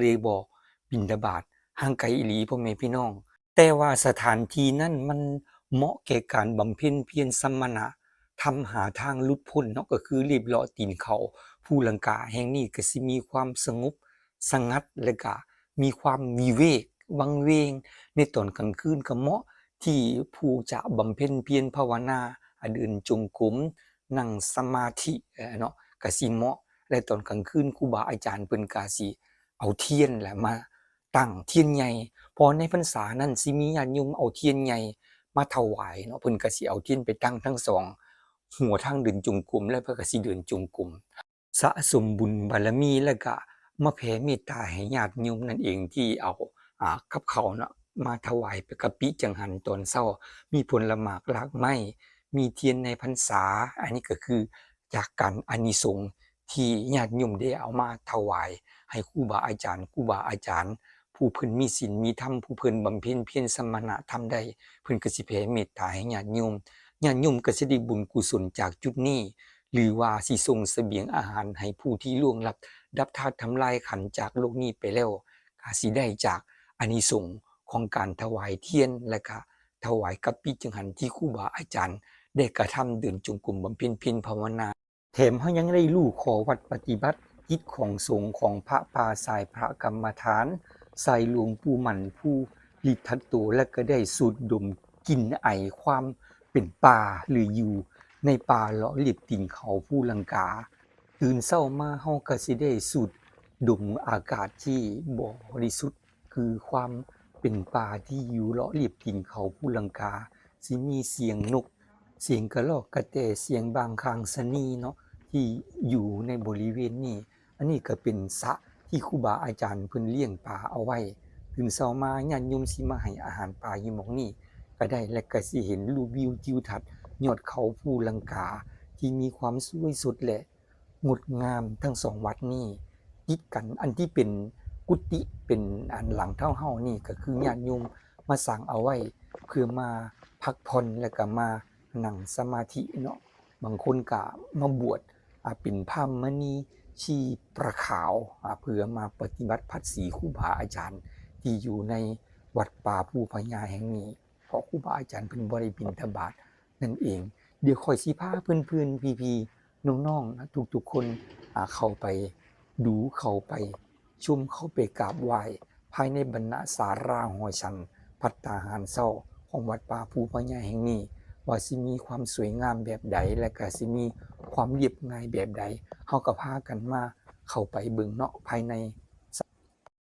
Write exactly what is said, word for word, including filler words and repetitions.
เลยบ่บิณฑบาต ห่างไกลอีหลีพ่อแม่พี่น้อง แต่ว่าสถานที่นั้นมันเหมาะแก่การบำเพ็ญเพียรสมณะธรรม หาทางหลุดพ้นเนาะ ก็คือลีบเลาะตีนเขาภูลังกาแห่งนี้ ก็สิมีความสงบสงัด และก็มีความวิเวกวังเวง ในตอนกลางคืนก็เหมาะที่ผู้จะบำเพ็ญเพียรภาวนา เดินจงกรม นั่งสมาธิ เอ่อ เนาะ ก็สิเหมาะ และตอนกลางคืนครูบาอาจารย์เพิ่นก็สิเอาเทียนแหละมาตั้ง เทียนใหญ่ เพราะในพรรษานั้นสิมีญาติโยมเอาเทียนใหญ่มาถวายเนาะ เพิ่นก็สิเอาเทียนไปตั้งทั้งสองหัวทางเดินจงกรม แล้วเพิ่นก็สิเดินจงกรม สะสมบุญบารมี แล้วก็มาแผ่เมตตาให้ญาติโยมนั่นเอง ที่เอา อ่า กับข้าวเนาะ มาถวายไปกะปิจังหันตอนเช้า มีผลหมากรากไม้ มีเทียนในพรรษา อันนี้ก็คือจากการอานิสงส์ที่ญาติโยมได้เอามาถวายให้ครูบาอาจารย์ ครูบาอาจารย์ผู้เพิ่นมีศีลมีธรรม ผู้เพิ่นบำเพ็ญเพียรสมณธรรมได้ เพิ่นก็สิแผ่เมตตาให้ญาติโยม ญาติโยมก็สิได้บุญกุศลจากจุดนี้ หรือว่าสิส่งเสบียงอาหารให้ผู้ที่ล่วงลับ ดับธาตุทำลายขันธ์จากโลกนี้ไปแล้ว ก็สิได้จากอานิสงส์ของการถวายเทียน และก็ถวายกะปิจังหันที่ครูบาอาจารย์ได้กระทำเดินจงกรมบำเพ็ญเพียรภาวนา แถมเฮายังได้รู้ข้อวัดปฏิบัติกิจของสงฆ์ของพระป่าสายพระกรรมฐาน สายหลวงปู่มั่นภูริทัตโต และก็ได้สูดดมกลิ่นไอความเป็นป่า หรืออยู่ในป่าเลาะเลียบตีนเขาภูลังกา ตื่นเช้ามาเฮาก็สิได้สูดดมอากาศที่บริสุทธิ์ คือความเป็นป่าที่อยู่เลาะเลียบตีนเขาภูลังกา สิมีเสียงนก เสียงกระรอกกระแต เสียงบางคางสะนีเนาะ ที่อยู่ในบริเวณนี้ อันนี้ก็เป็นสระที่ครูบาอาจารย์เพิ่นเลี้ยงปลาเอาไว้ ตื่นเช้ามาญาติโยมสิมาให้อาหารปลาอยู่หม่องนี้ก็ได้ และก็สิเห็นรูปวิวทิวทัศน์ยอดเขาภูลังกา ที่มีความสวยสดและงดงามทั้งสองวัดนี้ติดกัน อันที่เป็นกุฏิเป็นอันหลังเท่าเฮานี่ก็คือญาติโยมมาสร้างเอาไว้เพื่อมาพักผ่อนและก็มานั่งสมาธิเนาะ บางคนก็มาบวช อ่า เป็นพราหมณีชีประขาว อ่า เพื่อมาปฏิบัติพัดสีครูบาอาจารย์ที่อยู่ในวัดป่าภูพญาแห่งนี้ เพราะครูบาอาจารย์เพิ่นบ่ได้บิณฑบาตนั่นเอง เดี๋ยวข้อยสิพาเพื่อนๆ พี่ๆ น้องๆ นะ ทุกๆ คน อ่า เข้าไปดู เข้าไปชม เข้าไปกราบไหว้ ภายในบรรณศาลาหอฉันภัตตาหารเช้าของวัดป่าภูพญาแห่งนี้ ว่าสิมีความสวยงามแบบใด และก็สิมีความเรียบง่ายแบบใด เฮาก็พากันมาเข้าไปเบิ่งเนาะ ภายใน